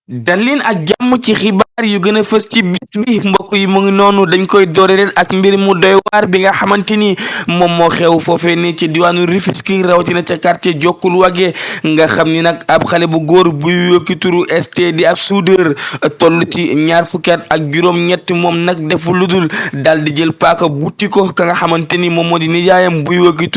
dal leen ak jàmm ci xibaar yu gën a fës ci bis bi mbokk yi mu ngi noonu dañ koy doore leen ak mbir mu doy waar bi nga xamante ni moom moo xew foofee ni ci diwaanu Rufisque rawatina ca quartier Jokkul Wage nga xam ni nag ab xale bu góor buy yokki turu ST di ab soudeur toll ci ñaar fukki at ak juróom-ñett moom nag defu ludul daal di jël paaka butti ko ka nga xamante ni moom moo di nijaayam buy yokki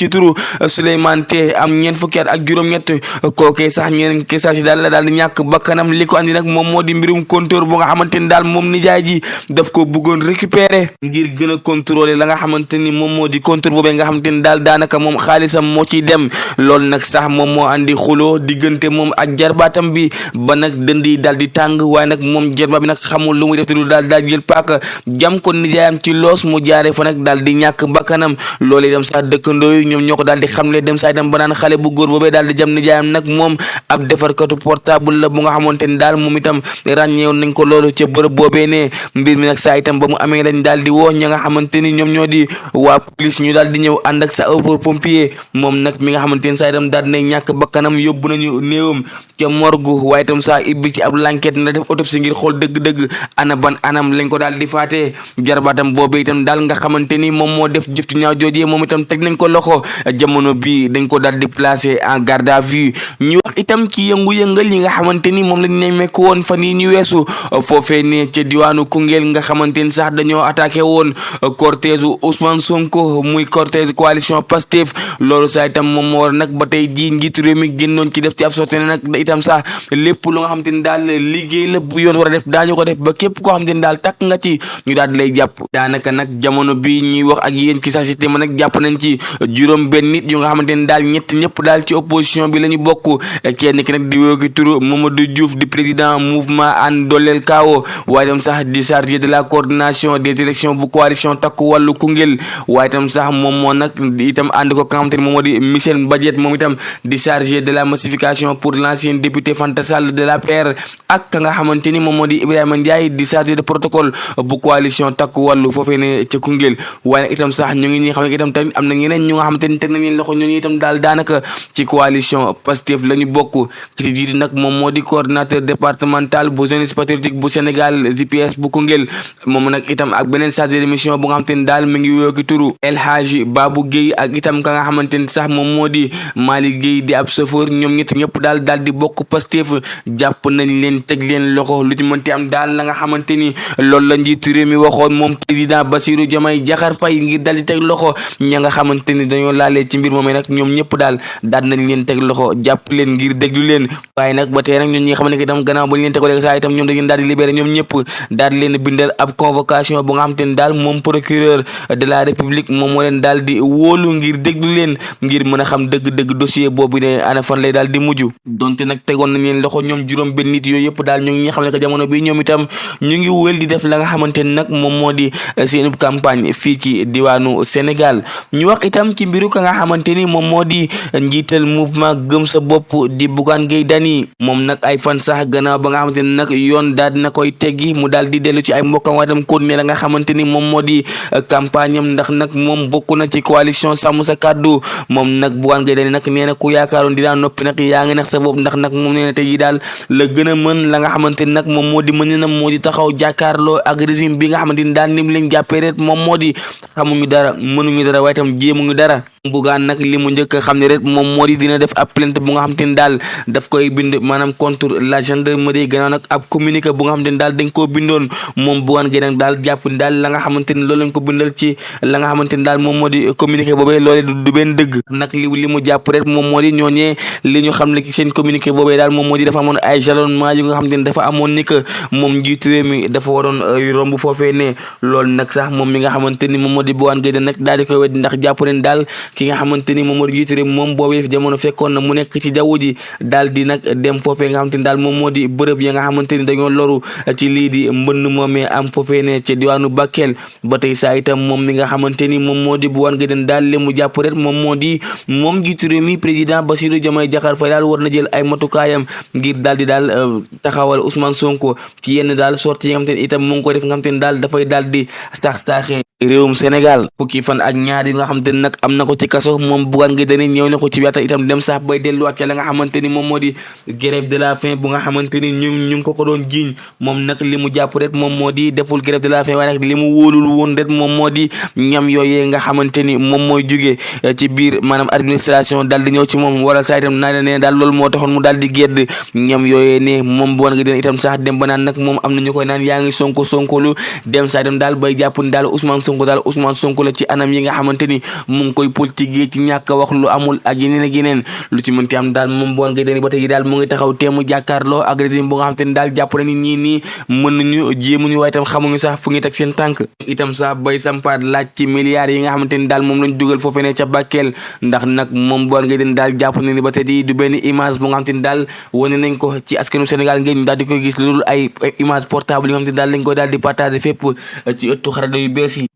turu Souleymane Té am ñeent fukki at ak juróom-ñett kookee sax ñeneen kesaasi daal la daal di ñàkk bakkanam li ko andi nag moom moo di mbirum compteur bu nga xamante ni daal moom nijaay ji daf ko bëggoon récupérer ngir gën a contrôler la nga xamante ni moom moo di compteur boobee nga xamante ni daal daanaka moom xaalisam moo ciy dem loolu nag sax moom moo andi xuloo diggante moom ak jarbaatam bi ba nag dënd yi daal di tàng waaye nag moom jarbaat bi nag xamul lu muy def te du daal jël paaka jam ko nijaayam ci loos mu jaaree fa nag daal di ñàkk bakkanam loolu itam sax dëkkandoo yi ñoom ñoo ko daal di xamle dem saa itam ba naan xale bu góor boobee daal di jam nijaayam nag moom ab defarkatu portable la bu nga xamante ni daal moom itam ràññeewoon nañ ko loolu ca bërëb boobee ne mbir mi nag saa itam ba mu amee lañ daal di woo ña nga xamante ni ñoom ñoo di waa police ñu daal di ñëw ànd ak sa sapeur pompier moom nag mi nga xamante ni saa itam daal dina ñàkk bakkanam yóbbu nañu néewam ca morgue waaye itam saa ibbi ci ab l'enquête na def autopsie ngir xool dëgg-dëgg ana ban anam lañ ko daal di faatee jarbaatam boobee itam daal nga xamante ni moom moo def jëf ci ñaaw joojee moom itam teg nañ ko loxo jamono bi dañ ko daal di placé en garde à vue ñu wax itam ci yëngu-yëngal yi nga xamante ni moom lañ nemmeeku woon fan yi ñu weesu foofee ne ca diwaanu Koungheul nga xamante ni sax dañoo attaqué woon cortège Ousmane Sonko muy cortège coalition Pastef loolu sax itam moom moo war nag ba tey jii njiitu réew mi génnoon ci def ci ab sotti ne nag itam sax lépp lu nga xamante ni daal liggéey la bu yoon war a def daañu ko def ba képp koo xamante ni daal takk nga ci ñu daal di lay jàpp daanaka nag jamono bi ñuy wax ak yéen ci société ma nag jàpp nañ ci juróom benn nit yu nga xamante ni daal ñëpp daal ci opposition bi la ñu bokk kenn ki nag di wéyoki turu Mamadou Diouf di président mouvement ànd dooleel kaawo waaye itam sax di chargé de la coordination des élections bu coalition takku wàllu Koungheul waaye itam sax moom moo nag itam ànd ko ka nga xamante ni moom moo di Michel Badiate moom itam di chargé de la massification pour l'ancien député Fanta Sall de la PR ak ka nga xamante ni moom moo di Ibrahima Ndiaye di chargé de protocole bu coalition takku wàllu foofee ne ca Koungheul waaye nag itam sax ñu ngi ñi xam ne itam tamit am na ñeneen ñu nga xamante ni teg nañ leen loxo ñooñu itam daal daanaka ci coalition Pastef la ñu bokk ci jiitu nag moom moo di coordinateur départemental bu jeunesse patriotique bu Sénégal GPS bu Koungheul moom nag itam ak beneen chargé de mission bu nga xamante ni daal mi ngi wéyoki turu El Hadji Babou Guèye ak itam ka nga xamante ni sax moom moo di Malick Guèye di ab chauffeur ñoom ñëpp daal di bokk Pastef jàpp nañ leen teg leen loxo lu ci mënti am daal la nga xamante ni loolu la njiitu réew mi waxoon moom président Bassirou Diomaye Diakhar Faye ngir daal di teg loxo ña nga xamante ni dañoo laalee ci mbir moom nag ñoom ñëpp daal nañ leen teg loxo jàpp leen ngir déglu leen waaye nag ba tey nag ñun ñi nga xam ne itam gannaaw ba ñu leen tegoo saa itam ñoom dañu daal di libéré ñoom ñëpp daal di leen bindal ab convocation bu nga xamante ni daal moom procureur de la république moom moo leen daal di wóolu ngir déglu leen ngir mën a xam dëgg-dëgg dossier boobu ne ana fan lay daal di mujj donte nag tegoon nañ leen loxo ñoom juróom benn nit yooyu yëpp daal ñu ngi xam ne que jamono bi ñoom itam ñu ngi wël di def la nga xamante ni nag moom moo di seen campagne fii ci diwaanu Sénégal ñu wax itam ci mbiru ka nga xamante ni moom moo di njiital mouvement gëm sa bopp di Bougane Gueye Dany moom nag ay fan sax gannaaw ba nga xamante ni nag yoon daal dina koy teggi mu daal di dellu ci ay mbokkam waaye tam continuer la nga xamante ni moom moo di campagne am ndax nag moom bokk na ci coalition sàmm sa kàddu moom nag Bougane Gueye Dany nag nee na ku yaakaaroon dinaa noppi nag yaa ngi nax sa bopp ndax nag moom nee na tey jii daal la gën a mën la nga xamante ni nag moom moo di mën na moo di taxaw jàkkaarloo ak régime bi nga xamante ni daal nim lañ jàppee rek moom moo di xamuñu dara mënuñu dara waaye tam jéemuñu dara Bougane nag li mu njëkk xam ne rek moom moo di dina def ab plainte bu nga xamante ni daal daf koy bind maanaam contre la gendarmerie gannaaw nag ab communiqué bu nga xamante ni daal dañ koo bindoon moom Bougane Gueye nag daal jàpp ni daal la nga xamante ni loolu lañ ko bindal ci la nga xamante ni daal moom moo di communiqué boobee loolee du benn dëgg nag li mu jàpp rek moom moo di ñooñee li ñu xam ne ci seen communiqué boobee daal moom moo di dafa amoon ay jalonnement yu nga xamante ni dafa amoon ni que moom njiitu réew mi dafa waroon romb foofee ne loolu nag sax moom mi nga xamante ni moom moo di Bougane Gueye nag daal di koy wedd ndax jàpp leen daal ki nga xamante ni moom moo di njiitu réew moom boobee jamono fekkoon na mu nekk ci jaww ji daal di nag dem foofee nga xamante ni daal moom moo di bërëb ya nga xamante ni dañoo loru ci lii di mbënn moomee am foofee ne ci diwaanu Bakel ba tey saa itam moom mi nga xamante ni moom moo di Bougane Gueye daal li mu jàpp rek moom moo di moom njiitu réew mi président Bassirou Diomaye Diakhar Faye daal war na jël ay matukaayam ngir daal di daal taxawal Ousmane Sonko ci yenn daal sorti yi nga xamante ni itam mu ngi ko def nga xamante ni daal dafay daal di sax-saaxee réewum Sénégal fukki fan ak ñaar yi nga xamante ni nag am na ko ci kaso moom Bougane Gueye Dany ñëw na ko ci weata itam dem sax bay delluwaat ca la nga xamante ni moom moo di grève de la faim bu nga xamante ni ñu ngi ko doon jiiñ moom nag li mu jàpp rek moom moo di deful grève de la faim waaye nag li mu wóolul woon rek moom moo di ñam yooyee nga xamante ni moom mooy jugee ci biir maanaam administration daal di ñëw ci moom waral saa itam naa ne daal loolu moo taxoon mu daal di gedd ñam yooyee ne moom Bougane Gueye Dany itam sax dem ba naan nag moom am na ñu koy naan yaa ngi sonkolu dem saa itam daal bay jàpp ni daal Ousmane Sonko la ci anam yi nga xamante ni mu ngi koy politique ci ñàkk wax lu amul ak yeneen lu ci mënti am daal moom Bougane Gueye Dany ba tey daal mu ngi taxaw teemu jàkkaarloo ak régime bu nga xamante ni daal jàpp na ni ñii nii mën nañu jéemuñu waaye itam xamuñu sax fu ngi teg seen tànk itam sax bay sampaat laaj ci milliards yi nga xamante ni daal moom lañ dugal foofee ne ca Bakel ndax nag moom Bougane Gueye Dany daal jàpp na ni ba tey du benn image bu nga xamante ni daal wane nañ ko ci askanu Sénégal ngeen ñu daal di koy gis loolu ay image portable yi nga xamante ni daal lañ koy daal di partager fépp ci ëttu xarala yu bees yi.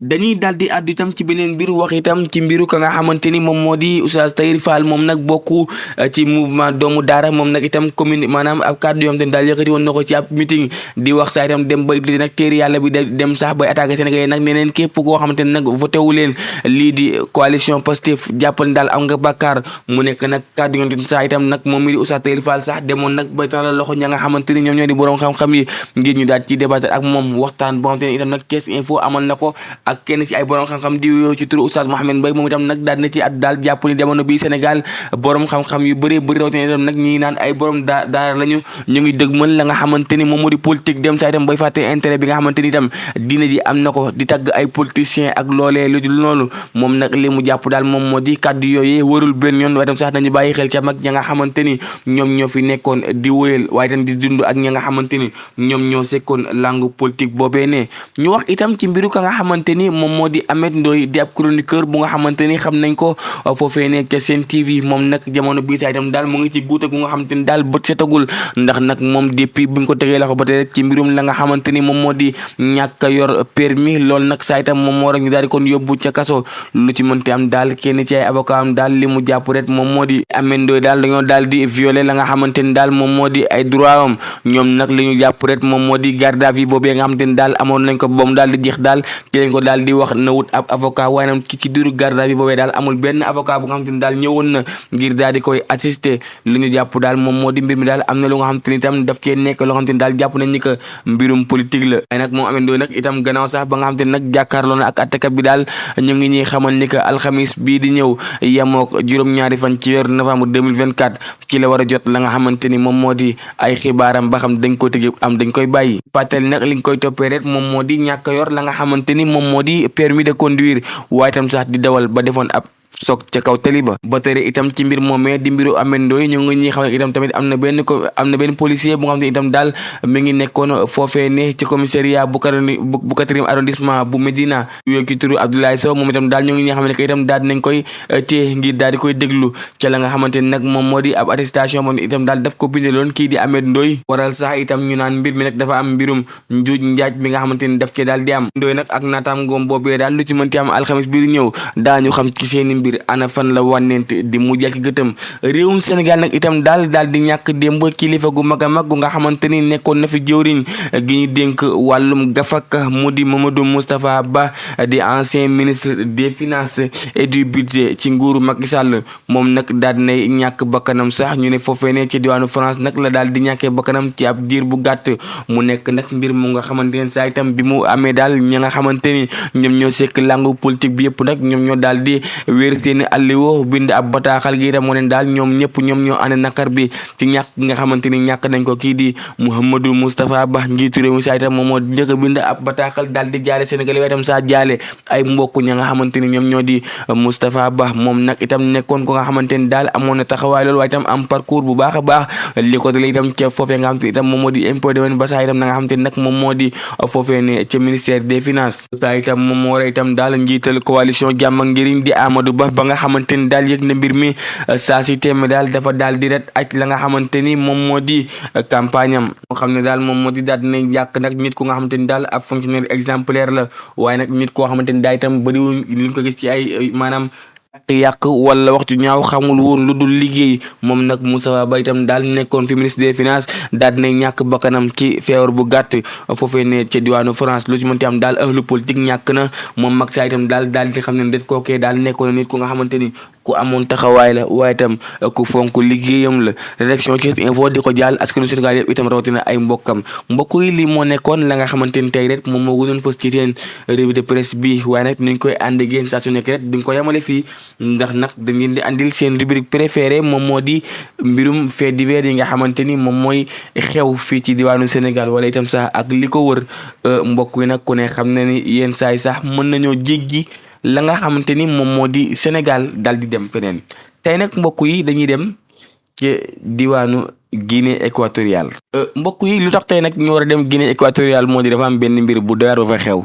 dañuy daal di àddu itam ci beneen mbir wax itam ci mbiru ka nga xamante ni moom moo di Oustaz Tahirou Fall moom nag bokku ci mouvement doomu daara moom nag itam commune maanaam ab kàddu yoo xam te ne daal yëkkati woon na ko ci ab meeting di wax saa itam dem ba nag téere yàlla bi dem sax bay attaqué Sénégal yi nag neneen képp koo xamante ne nag voté wu leen lii di coalition Pastef jàppal ni daal am nga bàkkaar mu nekk nag kàddu yoo xam te saa itam nag moom mi di Oustaz Tahirou Fall sax demoon nag bay tàllal loxo ña nga xamante ni ñoom ñoo di borom xam-xam yi ngir ñu daal ci débattre ak moom waxtaan boo xamante ne itam nag Thiès Info amal na ko ak kenn ci ay borom xam-xam di wuyoo ci turu Oustaz Mohamed Mbaye moom itam nag daal na ci at daal jàpp ni jamono bi Sénégal borom xam-xam yu bëree bëri rawatina itam nag ñi naan ay borom daara lañu ñu ngi dëgmal la nga xamante ni moom moo di politique dem saa itam bay fàtte intérêt bi nga xamante ni itam diine ji am na ko di tagg ay politiciens ak loolee lu dul noonu moom nag li mu jàpp daal moom moo di kàddu yooyu warul benn yoon waaye itam sax nañu bàyyi xel ca mag ña nga xamante ni ñoom ñoo fi nekkoon di wóyal waaye itam di dund ak ña nga xamante ni ñoom ñoo sekkoon langue politique boobee ne ñu wax itam ci mbiru ka nga xamante ni moom moo di Ameth Ndoye di ab chroniqueur bu nga xamante ni xam nañ ko foofee nekk ca Sen TV moom nag jamono bii saa itam daal mu ngi ci guute gu nga xamante ni daal bët setagul ndax nag moom depuis buñ ko tegee la ko ba tey ci mbirum la nga xamante ni moom moo di ñàkk a yor permis loolu nag saa itam moom moo rek ñu daal di kon yóbbu ca kaso lu ci mënti am daal kenn ci ay avocat am daal li mu jàpp rek moom moo di Ameth Ndoye daal dañoo daal di violer la nga xamante ni daal moom moo di ay droit am ñoom nag li ñu jàpp rek moom moo di garde à vue boobee nga xamante ni daal amoon nañ ko ba mu daal di jeex daal ki lañ ko daal di wax na wut ab avocat waaye nag ci diiru garde à vue boobee daal amul benn avocat bu nga xamante ni daal ñëwoon na ngir daal di koy assister li ñu jàpp daal moom moo di mbir mi daal am na lu nga xamante ni itam daf cee nekk loo xamante ni daal jàpp nañ ni que mbirum politique la waaye nag moom Ameth Ndoye nag itam gannaaw sax ba nga xamante ni nag jàkkaarloo na ak attekat bi daal ñu ngi ñuy xamal ni que alxamis bii di ñëw yemook juróom-ñaari fan ci weeru novembre 2024 ci la war a jot la nga xamante ni moom moo di ay xibaaram ba xam dañ koy tëj am dañ koy bàyyi fàttali nag li nga koy toppee rek moom moo di ñàkk a yor la nga xamante ni moom moo di permis de conduire waaye itam sax di dawal ba defoon ab soog ca kaw tali ba ba tere itam ci mbir moomee di mbiru Ameth Ndoye ñu ngi ñuy xam ne itam tamit am na benn policier bu nga xam ne itam daal mi ngi nekkoon foofee ne ci commissariat bu 4e arrondissement bu Médina yooyu ci turu Abdoulaye Sow moom itam daal ñu ngi ñuy xam ne que itam daal dinañ koy téye ngir daal di koy déglu ca la nga xamante ni nag moom moo di ab attestation moom itam daal daf ko bindaloon kii di Ameth Ndoye waral sax itam ñu naan mbir mi nag dafa am mbirum njuuj njaaj bi nga xamante ni daf cee daal di am Ndoye nag ak naataam ngoom boobee daal lu ci mënti am alxamis bi di ñëw daañu xam ci seeni mbir ana fan la wànnent di mujj ak gëtëm réewum Sénégal nag itam daal di ñàkk démb kilifa gu mag a mag gu nga xamante ni nekkoon na fi jëwriñ gi ñu dénk wàllum gafak mu di Mamadou Moustapha Ba di ancien ministre des finances et du budget ci nguuru Macky Sall moom nag daal di nay ñàkk bakkanam sax ñu ne foofee ne ci diwaanu France nag la daal di ñàkkee bakkanam ci ab diir bu gàtt mu nekk nag mbir mu nga xamante ne saa itam bi mu amee daal ña nga xamante ni ñoom ñoo sekk langu politique bi yëpp nag ñoom ñoo daal di yor seeni alliwo bind ab bataaxal gi itam wane daal ñoom ñëpp ñoom ñoo ànd nakar bi ci ñàkk nga xamante ni ñàkk nañ ko kii di Mouhamadou Moustapha Ba njiitu réew mi saa itam moom moo njëkk a bind ab bataaxal daal di jaale Sénégal waaye itam saa jaale ay mbokk ña nga xamante ni ñoom ñoo di Moustapha Ba moom nag itam nekkoon ko nga xamante ni daal amoon na taxawaay loolu waaye itam am parcours bu baax a baax li ko dalee itam ca foofee nga xamante ni itam moom moo di impôt domaine ba saa itam na nga xamante ni nag moom moo di foofee ne ca ministère des finances saa itam moom moo war a itam daal njiital coalition jàmm ak njëriñ di Amadou Ba ba nga xamante ni daal yëg na mbir mi saa si teeme daal dafa daal di ret aj la nga xamante ni moom moo di campagne am moo xam ne daal moom moo di daal dina yàq nag nit ku nga xamante ni daal ab fonctionnaire exemplaire la waaye nag nit koo xamante ni daal itam bëriwuñ liñ ko gis ci ay maanaam yàq wala waxtu ñaaw xamul woon lu dul liggéey moom nag Moustapha Ba itam daal nekkoon fi ministre des finances daal dina ñàkk bakkanam ci feebar bu gàtt foofee ne ca diwaanu France lu ci mënti am daal ahlu politique ñàkk na moom mag saa itam daal di xam ne det kookee daal nekkoon nit ku nga xamante ni ku amoon taxawaay la waaye itam ku fonk liggéeyam la rédaction Thiès Info di ko jàll askanu Sénégal yëpp itam rawatina ay mbokkam mbokk yi lii moo nekkoon la nga xamante ni tey rek moom moo gënoon fës ci seen revue de presse bi waaye nag niñ koy ànd ak yéen saa su nekk rek duñ ko yamale fii ndax nag dañ leen di andil seen rubrique préférée moom moo di mbirum fait divers yi nga xamante ni moom mooy xew fii ci diwaanu Sénégal wala itam sax ak li ko wër mbokk yi nag ku ne xam na ni yenn saay sax mën nañoo jéggi la nga xamante ni moom moo di Sénégal dal di dem feneen tey nag mbokk yi dañuy dem ci diwaanu Guinée équatoriale. mbokk yi lu tax tey nag ñu war a dem Guinée équatoriale moo di dafa am benn mbir bu doy waar ba fa xew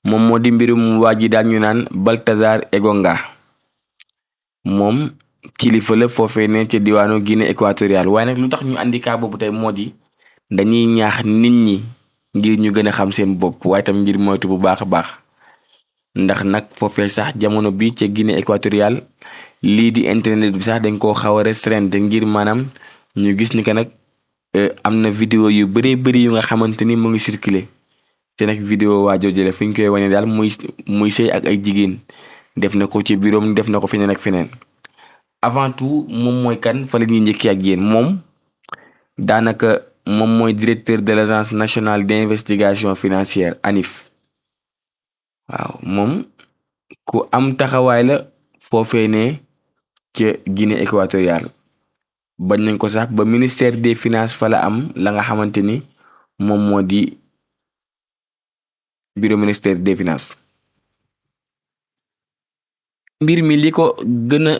moom moo di mbirum waa ji daal ñu naan Baltasar Engonga moom kilifa la foofee ne ci diwaanu Guinée équatoriale waaye nag lu tax ñu andi kaa boobu tey moo di dañuy ñaax nit ñi ngir ñu gën a xam seen bopp waaye tam ngir moytu bu baax a baax. ndax nag foofee sax jamono bi ca Guinée équatoriale lii di internet bi sax dañ koo xaw a restreindre ngir maanaam ñu gis ni que nag am na vidéo yu bëree bëri yu nga xamante ni mu ngi circuler te nag vidéo waa joojale fi ñu koy wane daal muy sëy ak ay jigéen def na ko ci bureau def na ko feneen ak feneen avant tout moom mooy kan fa la ñuy njëkkee ak yéen moom daanaka moom mooy directeur de l'agence nationale d'investigation financière ANIF. waaw moom ku am taxawaay la foofee ne ca Guinée équatoriale bañ nañ ko sax ba ministère des finances fa la am la nga xamante ni moom moo di bureau ministère des finances. mbir mi li ko gën a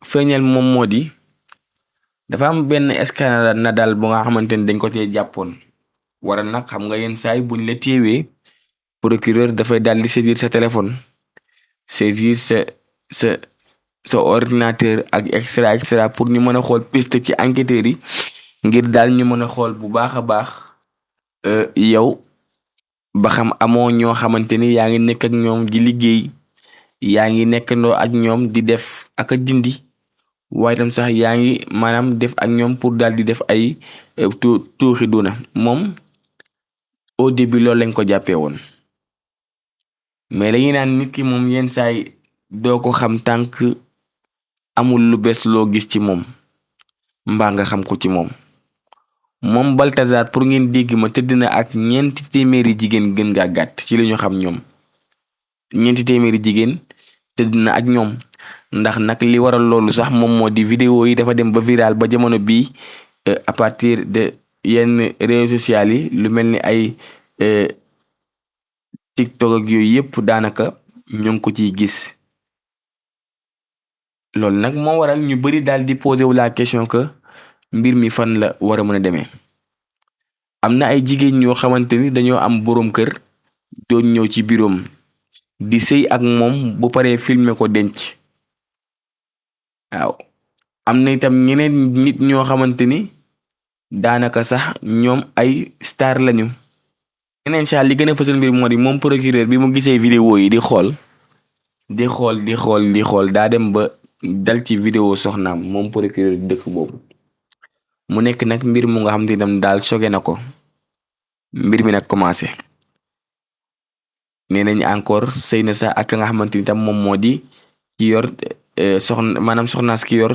feeñal moom moo di dafa am benn scandale bu nga xamante ni dañ ko tee jàppoon waral nag xam nga yenn saay buñ la téewee procureur dafay daal di saisir sa téléphone saisir sa ordinateur ak extra pour ñu mën a xool piste ci enquêteurs yi ngir daal ñu mën a xool bu baax a baax yow ba xam amoo ñoo xamante ni yaa ngi nekk ak ñoom di liggéey yaa ngi nekkandoo ak ñoom di def ak a dindi waaye tam sax yaa ngi maanaam def ak ñoom pour daal di def ay tuuxi duna moom au début loolu lañ ko jàppee woon. mais dañuy naan nit ki moom yenn saay doo ko xam tànk amul lu bees loo gis ci moom mbaa nga xam ko ci moom Baltasar pour ngeen dégg ma tëdd na ak 400 jigéen gën ngaa gàtt ci li ñu xam ñoom 400 jigéen tëdd na ak ñoom ndax nag li waral loolu sax moom moo di vidéo yi dafa dem ba viral ba jamono bii à partir de yenn réseaux sociaux yi lu mel ni ay TikTok ak yooyu yëpp daanaka ñu ngi ko ciy gis loolu nag moo waral ñu bari daal di poser wu la question que mbir mi fan la war a mën a demee am na ay jigéen ñoo xamante ni dañoo am boroom kër doon ñëw ci biroom di sëy ak moom bu paree filmer ko denc waaw am na itam ñeneen nit ñoo xamante ni daanaka sax ñoom ay star lañu. yeneen saa li gën a fësal mbir moo di moom procureur bi mu gisee vidéo yi di xool daa dem ba dal ci vidéo soxnaam moom procureur dëkk boobu mu nekk nag mbir mu nga xam te itam daal choqué na ko mbir mi nag commencé nee nañ encore sëy na sax ak nga xamante ni tam moom moo di ki yor soxnaas ki yor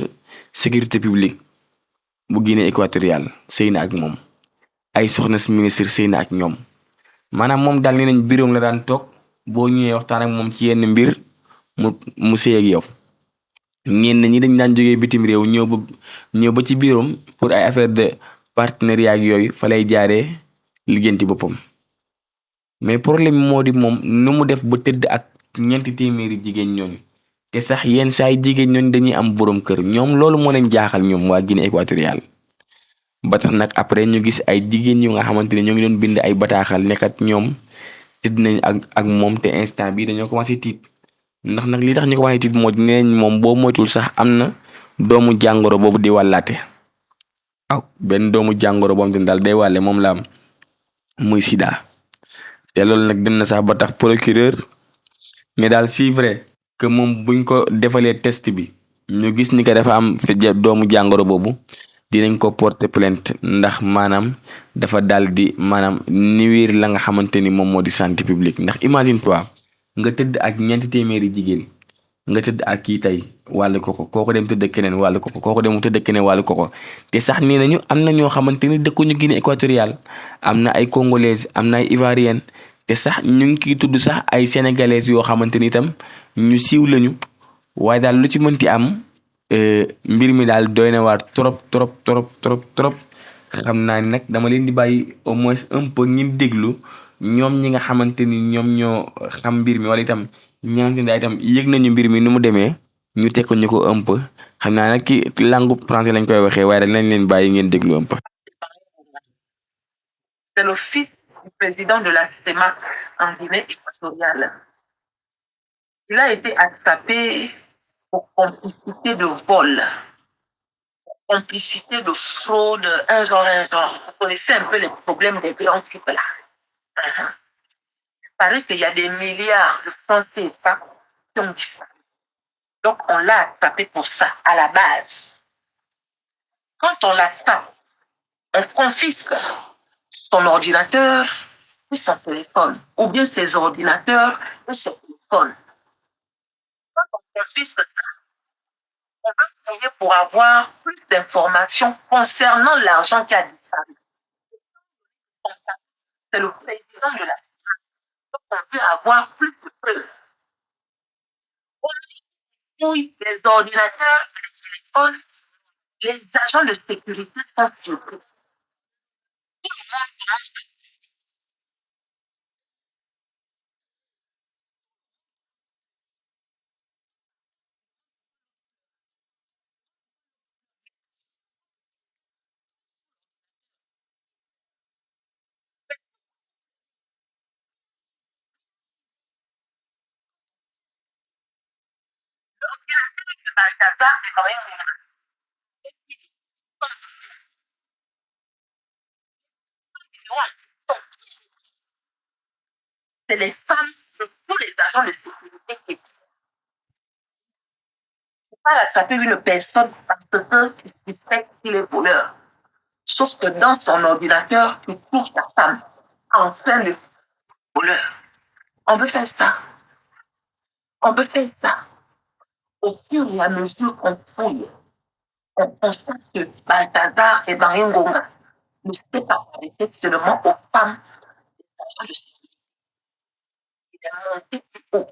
sécurité publique bu Guinée équatoriale sëy na ak moom ay soxnas ministre sëy na ak ñoom maanaam moom daal nee nañ biroom la daan toog boo ñëwee waxtaan ak moom ci yenn mbir mu sëy ak yow. ñenn ñi dañ daan jógee bitim réew ñëw ba ci biiram pour ay affaire de partenariat ak yooyu fa lay jaaree liggéenti boppam. mais problème moo di moom nu mu def ba tëdd ak ñeenti téeméeri jigéen ñooñu te sax yenn saa yi jigéen ñooñu dañuy am borom kër ñoom loolu moo leen jaaxal ñoom waa Guinée équatoriale. ba tax nag après ñu gis ay jigéen yu nga xamante ne ñoo ngi doon bind ay bataaxal nekkat ñoom tëdd nañ ak moom te instant bi dañoo commencé tiit ndax nag li tax ñu commencé tiit moo di neeñ moom boo moytul sax am na doomu jàngoro boobu di wàllaate. waaw benn doomu jàngoro boobu te daal day wàlle moom la am muy sida. te loolu nag dem na sax ba tax procureur mais daal c'est vrai que moom buñ ko defalee test bi ñu gis ni que dafa am doomu jàngoro boobu dinañ ko porter plainte ndax maanaam dafa daal di maanaam niwiir la nga xamante ni moom moo di santé publique. ndax imagine toi nga tëdd ak ñeenti téeméeri jigéen nga tëdd ak kii tey wàllu koko dem tëdd keneen wàllu koko dem tëdd keneen wàllu koko te sax nee nañu am na ñoo xamante ni dëkkuñu Guinée équatoriale am na ay congolaises am na ay ivoiriennes te sax ñu ngi kiy tudd sax ay sénégalaises yoo xamante ni itam ñu siiw lañu. waaye daal lu ci mënti am mbir mi daal doy na waar trop xam naa ni nag dama leen di bàyyi au moins un peu ñi déglu ñoom ñi nga xamante ni ñoom ñoo xam mbir mi wala itam ñi nga xamante ni daal itam yëg nañu mbir mi nu mu demee ñu teg ko ñu ko un peu xam naa nag ki langue français lañ koy waxee waaye rek lañ leen bàyyi ngeen déglu un peu. C'est le fils du président de la CEMAC en Guinée équatoriale. Il a été attrapé pour complicité de vol, complicité de fraude, un genre. Vous connaissez un peu les problèmes des grands types là. Il paraît qu'il y a des milliards de francs CFA qui ont disparu. Donc on l'a attrapé pour ça, à la base. Quand on l'attrape, on confisque son ordinateur et son téléphone, ou bien ses ordinateurs et son téléphone. Quand on confisque ça, on veut payer pour avoir plus d'informations concernant l'argent qui a disparu. C'est le président de la CEMAC. Donc on veut avoir plus de preuves. On fouille les ordinateurs et les téléphones, les agents de sécurité sont surpris. Tout le monde commence à Balthazar et Marie. C'est les femmes de tous les agents de sécurité qui ne pas attraper une personne parce que tu suspectes qu'il est voleur. Sauf que dans son ordinateur, tu trouves ta femme en train de voleur. On peut faire ça. On peut faire ça. Au fur et à mesure qu'on fouille, on constate que Balthazar et Baringonga ne s'étaient pas arrêtés seulement aux femmes des agents de sécurité. Il est monté plus haut.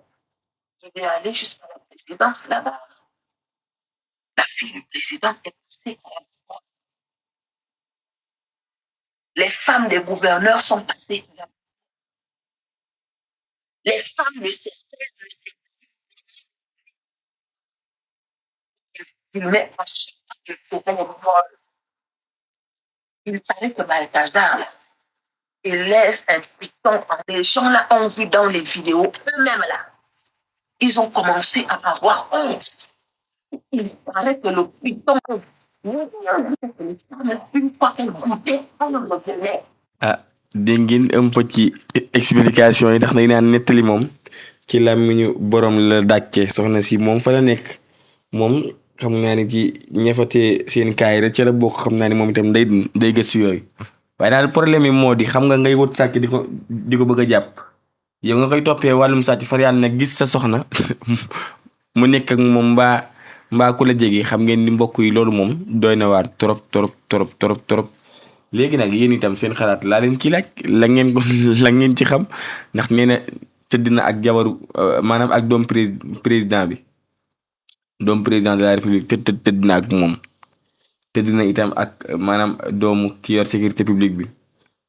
Il est allé jusqu'à la présidence là-bas. La fille du président est poussée à la droite. Les femmes des gouverneurs sont passées là. Les femmes ne cessaient de il met à chaque fois qu'il faisait le vol. Il paraît que Balthazar, là, il lève un piton. Les gens là ont vu dans les vidéos, eux-mêmes là, ils ont commencé à avoir honte. Il paraît que le piton, une fois qu'elle goûtait, elle revenait. ah dégg ngeen un peu ci explication yi ndax nag naan nettali moom ci làmmiñu borom la dàcce soxna si moom fa la nekk moom xam naa ni ci ñafatee seen kaay rek ci la bokk xam naa ni moom itam day gëstu yooyu waaye daal problème yi moo di xam nga ngay wut sàcc di ko bëgg a jàpp yow nga koy toppee wàllum sàcc far yàlla nag gis sa soxna mu nekk ak moom mbaa ku la jege xam ngeen ni mbokk yi loolu moom doy na waar trop. léegi nag yéen itam seen xalaat laa leen ci laaj la ngeen ci xam ndax nee na tëdd na ak jabaru maanaam ak président bi doom président de la république tëdd na ak moom. tëdd na itam ak maanaam doomu ki yor sécurité publique bi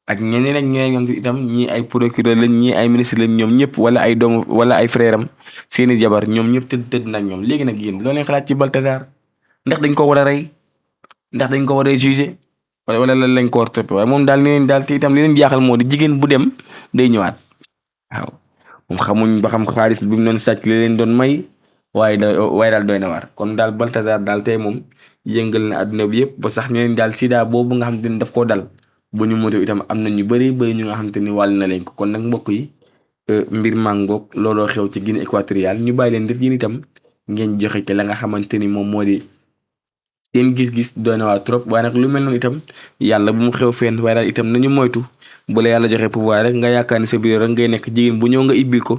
ak ñeneen ak ñeneen ñoom itam ñii ay procureur lañ ñii ay ministre lañ ñoom ñëpp wala ay doomu wala ay frère am seeni jabar ñoom ñëpp tëdd na ak ñoom. léegi nag yéen loo leen xalaat ci Balthazar ndax dañ ko war a rey ndax dañ ko war a juger wala lan lañ ko war a topp waaye moom daal nee daal te itam li leen jaaxal moo di jigéen bu dem day ñëwaat waaw moom xamuñ ba xam xaalis bi mu doon sàcc li leen doon may waaye daal doy na waar kon daal Balthazar daal tey moom yëngal na àdduna bi yëpp ba sax ñeneen daal sida boobu nga xamante ni daf koo dal bu ñu moto itam am na ñu bëri ñu nga xamante ni wàll na leen ko kon nag mbokk yi mbir màngoog looloo xew ci Guinée équatoriale ñu bàyyi leen def yéen itam ngeen joxe ci la nga xamante ni moom moo di seen gis-gis doy na waa trop waaye nag lu mel noonu itam yàlla bu mu xew fenn waaye daal itam nañu moytu bu la yàlla joxe pouvoir rek nga yaakaar ni sa biir rek ngay nekk jigéen bu ñëw nga ibbil ko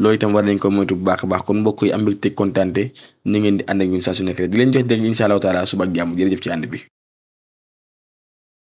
loolu itam war nañ ko moytu bu baax a baax kon mbokk yi am mbégte kontaante ni ngeen di ànd ak ñun saa su nekk rek di leen jox dégg incha allahu taala suba ak jàmm jërëjëf ci ànd bi